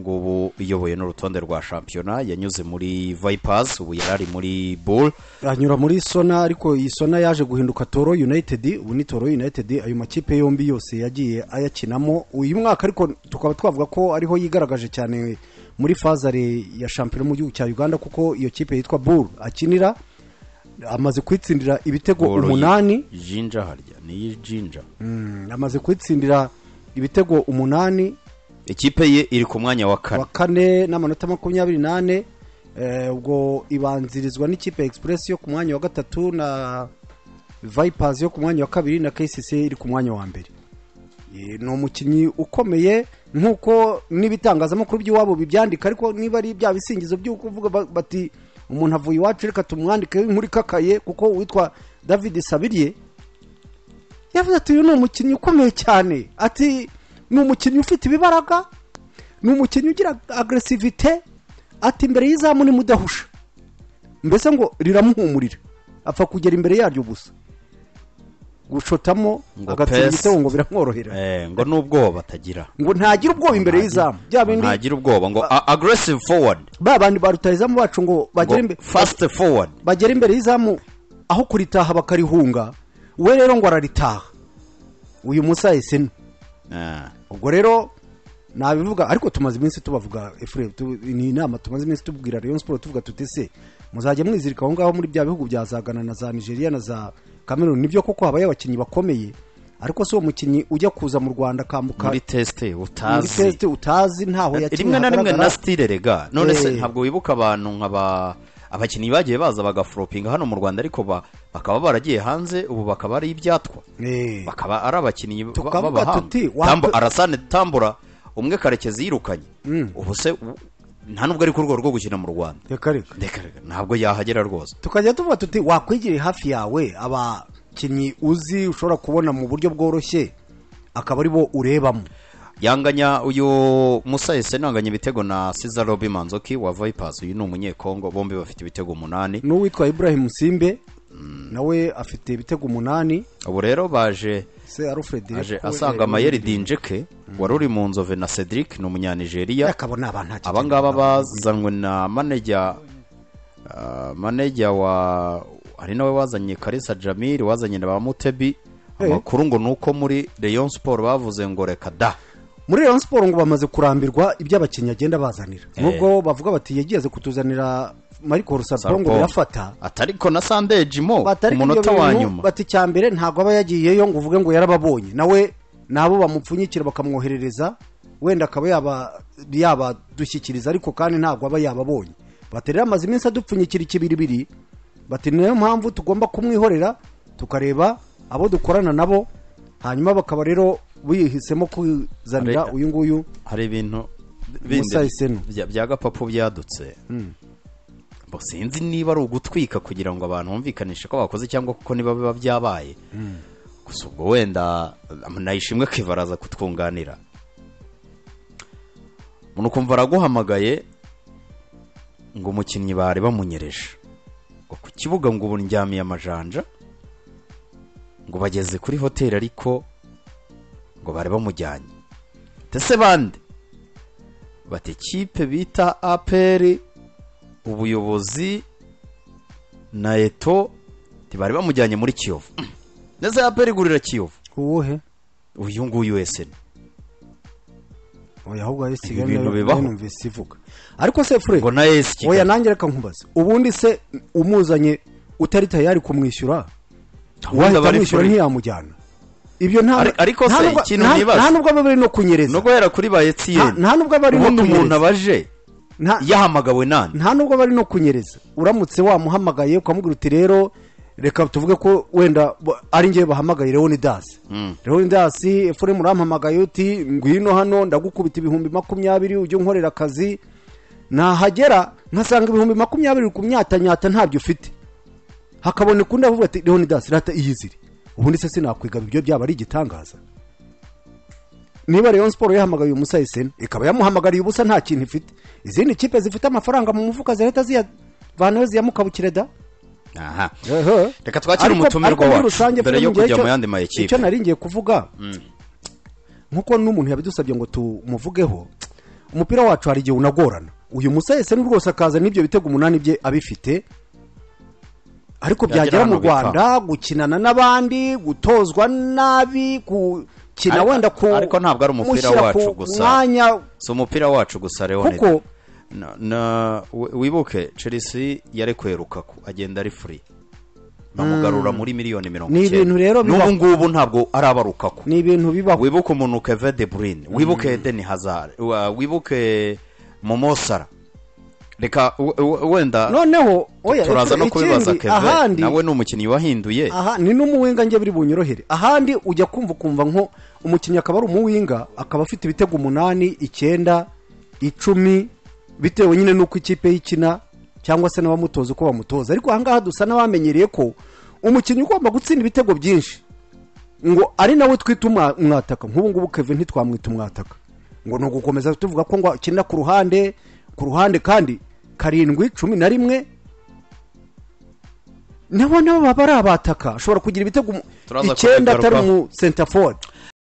ngubu iyoboye n'urutonde rwa shampiyona. Yanyuze muri Vipers, ubu yari ari muri Bul. Anyura muri Sona, ariko iyi Sona yaje guhinduka Toro United, ubu ni Toro United. Ayo makipe yombi yose yagiye ayakinamo uyu mwaka, ariko tukaba twavuga ko ariho yigaragaje cyane muri phase aller ya shampiyona mu gihugu cya Uganda, kuko iyo kipe yitwa Bul akinira amaze kwitsindira ibitego Ball 8. Jinja harya ni Jinja. Amaze kwitsindira ibitego 8. Ikipe ye iri ku mwanya wa kane. Wa kane n'amanota 24. Ubwo ibanzirizwa n'ikipe ya Express yo ku mwanya wa gatatu, na Vipers yo ku mwanya wa kabiri, na KCC iri ku mwanya wa mbere. Ni umukinnyi ukomeye nk'uko n'ibitangazamakuru by'iwabo bibyandika, ariko niba ari bya bisingizo byo kuvuga bati umuntu avuye iwacu, reka tumwandike inkuru ikakaye, kuko uwitwa David Sabiriye yavuze ati uyu ni umukinnyi ukomeye cyane, ati ni umukinnyi ufite ibibaraga, ni umukinnyi ugira agressivité, ati imbere y'izamu ni mudahusha, mbese ngo riramuhumurira, apfa kugera imbere yaryo gusa gushotamo Ngo agatsinda pace. igitego ngo biramworohera. Ngo n'ubwoba batagira. Ngo ntagira ubwoba imbere y'izamu, bya bindi Ntagira ubwoba, ngo aggressive forward. Ba bandi ba rutahizamu bacu ngo bagere Ngo imbere fast forward. Bagera imbere y'izamu, aho kuritaha bakarihunga, we rero ngo araritaha, uyu Musa Esenu. Ubwo rero nabivuga, ariko tumaze iminsi tubavuga, Efuremu, ni inama tumaze iminsi tubwira Rayon Sport, tuvuga tuti se muzajya mwizirika aho ngaho muri bya bihugu bya za Ghana na za Nigeria na za Cameroon? Nibyo koko habayo abakinnyi bakomeye, ariko si uwo mukinnyi ujya kuza mu Rwanda akambuka muri test muri utazi. test utazi, ntaho yakinnye Rimwe na rimwe na hagaragara. style rega. None se ntabwo wibuka abantu nk'aba abakinnyi bagiye baza bagaflopinga hano mu Rwanda, ariko bakaba baragiye hanze, ubu bakaba ari ibyatwa, bakaba ari abakinnyi Tukavuga b'abahanga. tuti, Arasane Tambura umwe Karekezi yirukanye, ubu se nta nubwo ari ku rwego rwo gukina mu Rwanda. Reka reka. Reka reka, ntabwo yahagera rwose. Tukajya tuvuga tuti wakwigiriye hafi yawe abakinnyi uzi ushobora kubona mu buryo bworoshye, akaba ari bo urebamo. Yanganya uyu Musa Esenu anganya ibitego na Cesar Robi Manzoki wa Vipers, uyu ni Umunyekongo, bombi bafite ibitego 8. N'uwitwa Ibrahim Simbe nawe afite ibitego 8. Ubu rero baje Se Alfred aje ko asanga Mayeri Dinjeke wari uri mu Nzove na Cedric, ni Umunyanigeriya. Akaba ni abantu nta Aba ngaba bazanwe na manager wa, hari nawe wazanye Karisa Jamil, wazanye na ba Mutebi. Amakuru ngo ni uko muri Rayon Sport bavuze ngo reka da. Muri Rayon Sport ngo bamaze kurambirwa ibyo abakinnyi agenda bazanira, nubwo bavuga bati yagiye kutuzanira Mariko Sarpong ngo Sarpong. birafata. Atariko na Sunday Jimo Batari ku munota ibyo wa bintu, nyuma. Bati icya mbere ntabwo aba yagiyeyo ngo uvuge ngo yarababonye, nawe nabo bamupfunyikira bakamwoherereza, wenda akaba yaba yabadushyikiriza, ariko kandi ntabwo aba yababonye. Bati rero amaze iminsi adupfunyikira ikibiribiri, bati niyo mpamvu tugomba kumwihorera tukareba abo dukorana nabo. Hanyuma bakaba rero bihisemo kuzanira uyu nguyu Hari ibintu bindi Musa Esenu. bya gapapu byadutse. Bo sinzi niba ari ugutwika kugira ngo abantu bumvikanishe ko bakoze, cyangwa kuko niba biba byabaye gusa. Ubwo wenda Nayishimwe Kevin araza kutwunganira. Umuntu ukumva araguhamagaye ngo umukinnyi bari bamunyereje ngo ku kibuga, ngo ubu ndyamiye amajanja, ngo bageze kuri hoteli, ariko ngo bari bamujyanye. Ndetse bande bati kipe bita APR, ubuyobozi na Eto ntibari bamujyanye muri Kiyovu. Ndetse APR igurira Kiyovu. Uwuhe? Uyu nguyu Esenu. Oya, ahubwo ari Kigali. Ibintu Nayo bibaho. numvise ivuga, ariko se fure Ngo na AS Oya. Kigali. Nanjye reka nkubaze, ubundi se umuzanye utari tayari kumwishyura, Ubundi wahita aba ari amwishyura free. ntiyamujyana? Ibyo nta Ariko nta se ikintu nibaza- nta nubwo aba bari no kunyereza. No guhera kuri ba Etienne, Nta nubwo aba ari no ubundi umuntu kunyereza. abaje yahamagawe nande? Nta nubwo bari no kunyereza. Uramutse wamuhamagaye ukamubwira uti rero reka tuvuge ko wenda ari njyewe bahamagaye, Leonidas, Leonidas, Efuremu urampamagaye uti ngwino hano ndagukubita 20,000 ujye unkorera akazi. Nahagera nkasanga 20,000 kumyatanyata ntabyo ufite, hakaboneka undi avuga ati Leonidas rata iyizire. Ubundi se sinakwigaba ibyo byaba ari igitangaza? Niba Rayon Sport yahamagaye Musa Esenu, ikaba yamuhamagariye ubusa, nta kintu ifite, izindi kipe zifite amafaranga mu mufuka zihita ziyavanayo ziyamukabukire da. Aha. Ehe. Reka twakire umutumirwa Ariko muri wacu rusange, mbere yo Fred, kujya njyewe mu yandi ma ekipe. Icyo nari ngiye kuvuga, nkuko n'umuntu yabidusabye ngo tumuvugeho, Umupira wacu hari igihe unagorana. Uyu Musa Esenu rwose akaza n'ibyo bitego 8 bye abifite, ariko Byagera byagera mu hano bikanga. Rwanda gukinana n'abandi, gutozwa nabi, gukina wenda ku Ariko ntabwo ari umupira mushyira wacu ku gusa. mwanya. Si umupira wacu gusa, Leonid. Kuko Na, wibuke Chelsea yarekuye Lukaku agenda ari free, bamugarura muri miliyoni mirongo Ni icyenda. ibintu rero N'ubu bibaho. ngubu ntabwo araba Lukaku. Ni ibintu bibaho. Wibuke umuntu Kevin De Bruyne, wibuke Eden Hazard, wibuke Momo Salah. Reka wenda Noneho oya, turaza no kubibaza ikindi, Kevin, ahandi nawe ni umukinnyi wahinduye. Aha ni n'umuwinga, njye biri bunyorohere. Ahandi ujya kumva ukumva nko umukinnyi akaba ari umuwinga, akaba afite ibitego 8, 9, 10, bitewe nyine n'uko ikipe y'ikina cyangwa se n'abamutoza uko bamutoza. Ariko ahangaha dusa n'abamenyereye ko umukinnyi ugomba gutsinda ibitego byinshi ngo ari nawe twita umwataka. Nk'ubu ngubu Kevin ntitwamwita umwataka, ngo ni ugukomeza tuvuga ko ngo akina ku ruhande, ku ruhande, kandi 7, 11 nabo baba ari abataka. Ashobora kugira ibitego Turaza 9 atari kubigarukaho. umu center forward.